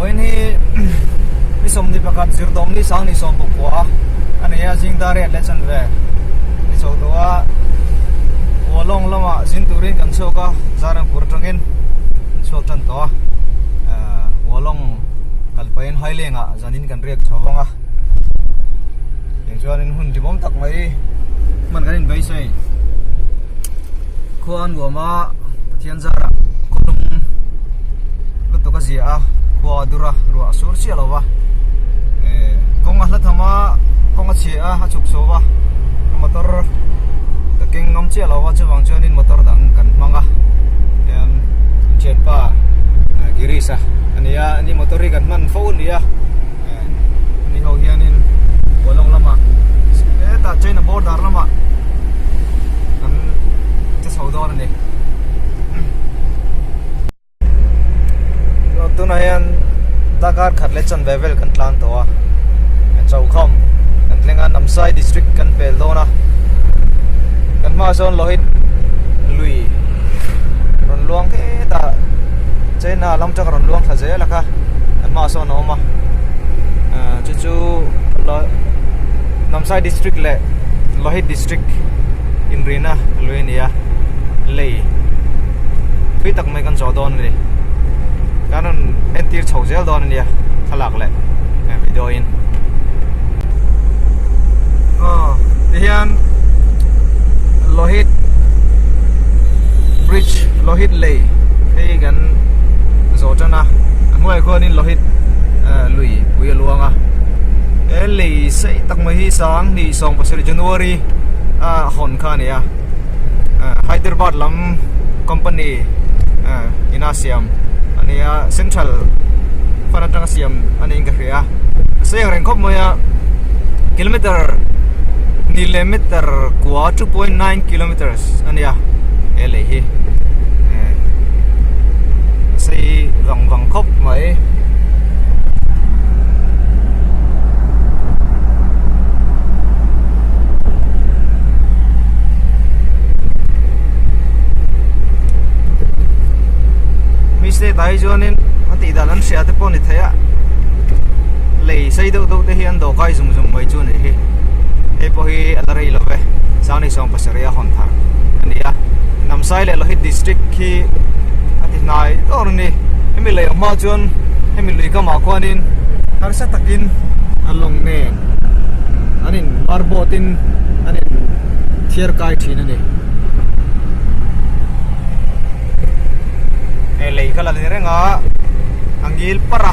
Vawiin hi ni sawmhnih pakhat zir tawm ni sang ni sawm pakua a nei a zing dar riat leh chanve ni chho tawh a Hualong lamah zin turin kan chhuak a Zarangpur atangin kan chhuak tan tawh a ahh Hualong kal pahin Haileng ah zanin kan riak chho vang a eng chuanin hun rimawm tak mai hman kan inbeisei khua a nuam a Pathian zarah khawlum lutuk a zia a khua a dur a ruah a sur chiah lo va eh kawng a hla tham a kawng a chhia a a chhuk chho va motor ka keng ngam chiah lo va chuvang chuanin motor dang kan hmang a tian thianpa Girish a ani a ani motor hi kan hman fo a ni a eh ani ho hianin Hualong lamah hetah China border lamah kan che chho dawn a ni. Tunah hian dakar khat leh chanve vel kan tlan tawh a Chaukham kan thleng a Namsai district kan pel dawn a kan hmaah sawn Lohit lui rawn luang hetah China lam atanga rawn luang thla zel a kha kan hmaah sawn a awm a ah chu chu Namsai district leh Lohit district inrina lui a ni a lei thui tak mai kan zawh dawn a ni kan rawn entir chho zel dawn a nia thlalak leh video in aw tihian Lohit bridge Lohit lei hei kan zawh tan a a hnuaiah khuanin Lohit lui pui a luang a he lei sei tak mai hi sang hnih sawm pasarih January a hawn kha a ni a. Hyderabad lam company ina siam a ni a central fan atanga siam a niin ka hria a sei ang reng khawp mai a kilometer ni leh meter kua 2.9 kilometers a nia he lei hi a sei vang vang khawp mai. Mi state ah hi chuanin a tih dan an hria te pawh a ni thei a lei sei deuh deuh te hi an dawhkai zung zung mai chu a nih hi hei pawh hi a la rei lo ve Sangni sawm pasarih a hawn thar a ni a Namsai leh Lohit district khi a ti hnai dawr a ni hemi lei awm hma chuan hemi lui kamah khuanin harsa takin a lawng nen an in mar boat in an in thiar kai thin a ni he lei kha la ni reng a a ngil par a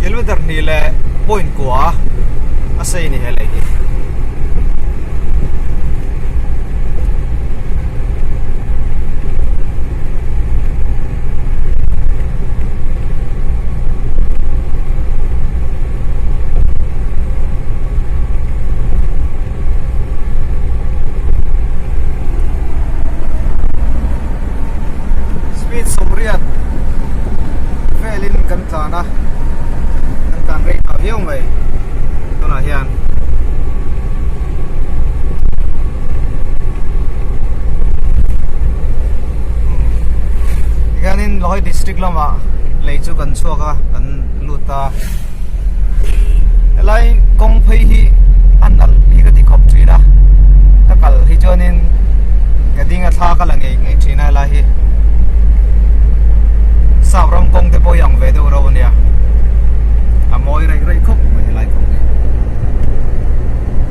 kilometer hnih leh point kua a sei a ni he lei hi. Speed sawmriat velin kan tlan a kan tlan rei phah viau mai tunah hian. Tikhianin Lohai district lamah lei chu kan chhuak a kan lut a helai kawng phei hi a nalh hi ka ti khawp thin a ka kal hi chuanin ka ding a thla ka la ngei ngei thin a helai hi sap ram kawng te pawh hi ang ve deuh reuh ania a mawi raih raih khawp mai helai kawng hi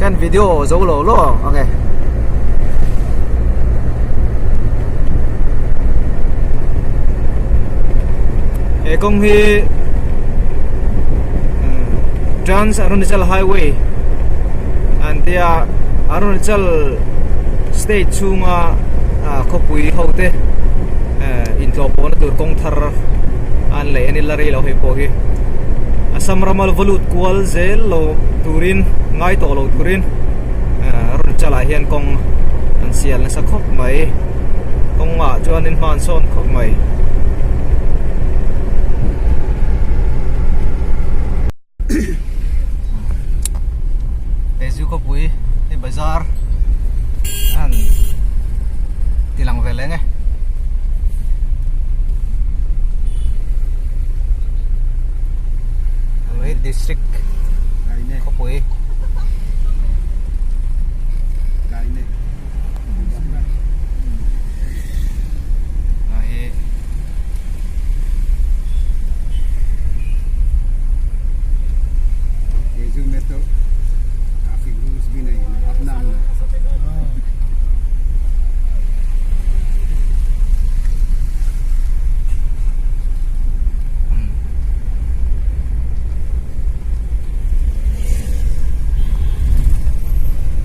kan video zo lo lo ang e. He kawng hi Trans Arunachal Highway an tia Arunachal state chhunga khawpui ho te intlawh pawhna tur kawng thar an lei a ni la rei lo hei pawh hi Assam rama va lut kual zel lo turin ngai tawh lo turin Arunachal ah hian kawng an sial nasa khawp mai kawngah chuanin hma an sawn khawp mai. Tezu khawpui hei bazar a han ti lang ve leng e. district khawpui.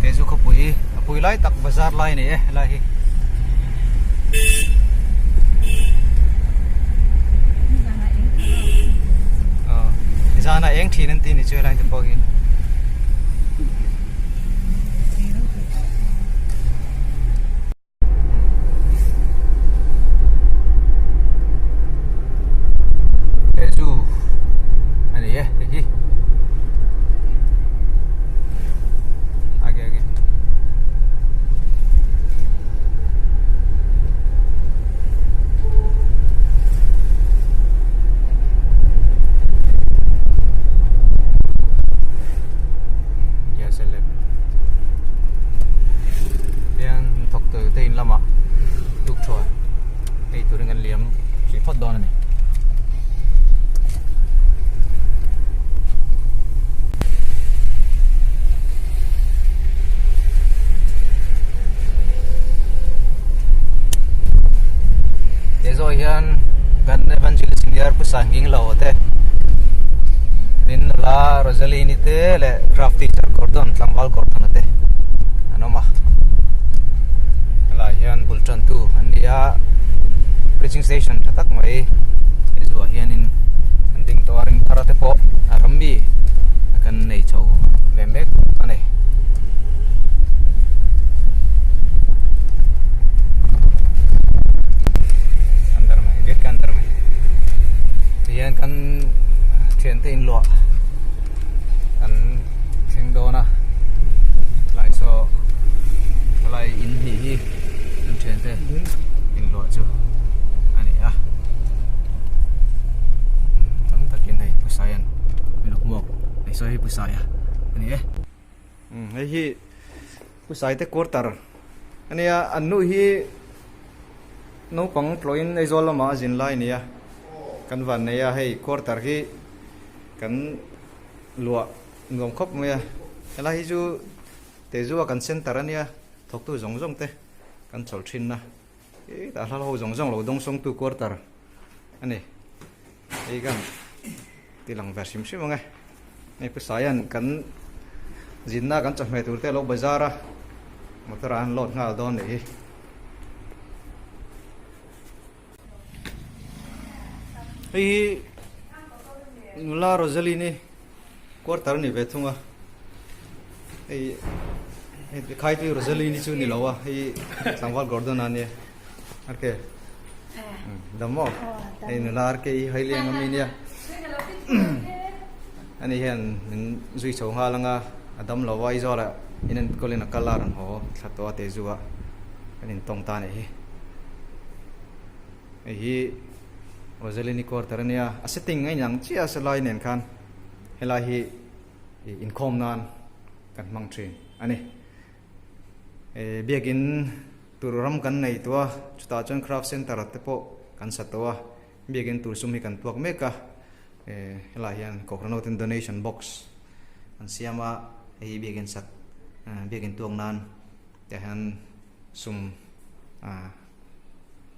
He zu khawpui hi a pui lai tak bazar lai a ni e helai hi. Zana eng thin an ti ni chu helai te pawh hi. He zu a ni e hei hi age age Yes, hian thawk tur te in lamah tuk thuan ei turin kan liam hrih phawt dawn a ni. He zawh hian kan evangelist Senior Pu Sanghing lo te tin nula Rosaline te leh craft teacher Gordon tlangval Gordon a te an awm a helaiah hian bul tan tu an ni a preaching station tha tak mai hei zuah hianin an ding tawh a ring thar te pawh a ram mi kan nei chho ve mek a ni. Andar mai gate ka andar mai tihian kan thiante inluah kan thleng dawn a tlai saw helai in hnih hi an thian te inluah chu a ni a tam takin hei pawisa hian min lo hmuak hei saw hi pawisa a ni e hei hi pawisa te quarter a nia an nu hi naupang tlawhin Aizawl lamah a zin lai a ni a kan van nei a hei quarter hi kan luah nuam khawp mai a helai hi chu Tezua kan center a nia thawktu zawng zawng te kan chawlh thin a hetah hla ho zawng zawng lo dawng sawngtu quarter a ni hei kan ti lang ve hrim hrim ang e hei pu Saia'n kan zinna kan chawhmeh tur te a lo bazar a motor ah an load nghal dawn nih hi. Hei hi nula Rosaline-i quarter a ni ve thung a hei hei khaitui Rosaline-i chu ni lo a hei tlangval Gordon-a a nia arke dam maw hei nula arke hi hailiang ami nia ani hian min zui chho nghal ang a a dam lo a Aizawl ah in enkawl in a kal a rawn haw thla tawh a Tezu ah kan intawng ta a nih hi. Hei hi Rosalini quarter a nia a setting a inang chiah a selai nen khan helai hi ih inkhawm nan kan hmang thin a ni. Ehh biakin tur ram kan nei tawh a chutah chuan craft center te pawh kan sa tawh a biakin tur sum hi kan tuak mek a ehh helaiah hian kohhran ho ten donation box an siam a hei hi biakin sat biakin tuak nan tah hian sum ah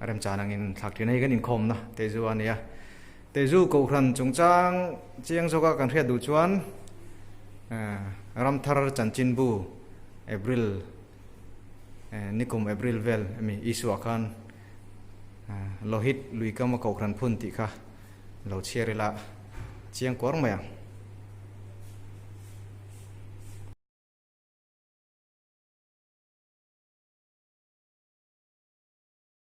a remchan angin thlak thin a hei kan inkhawmna Tezu a nia Tezu kohhran chungchang chiang zawka kan hriat duh chuan eh Ramthar chanchinbu April eh nikum April vel ami issue ah khan eh Lohit Luikama kohhran phun tih kha lo chhiar ila chiang kuar mai ang.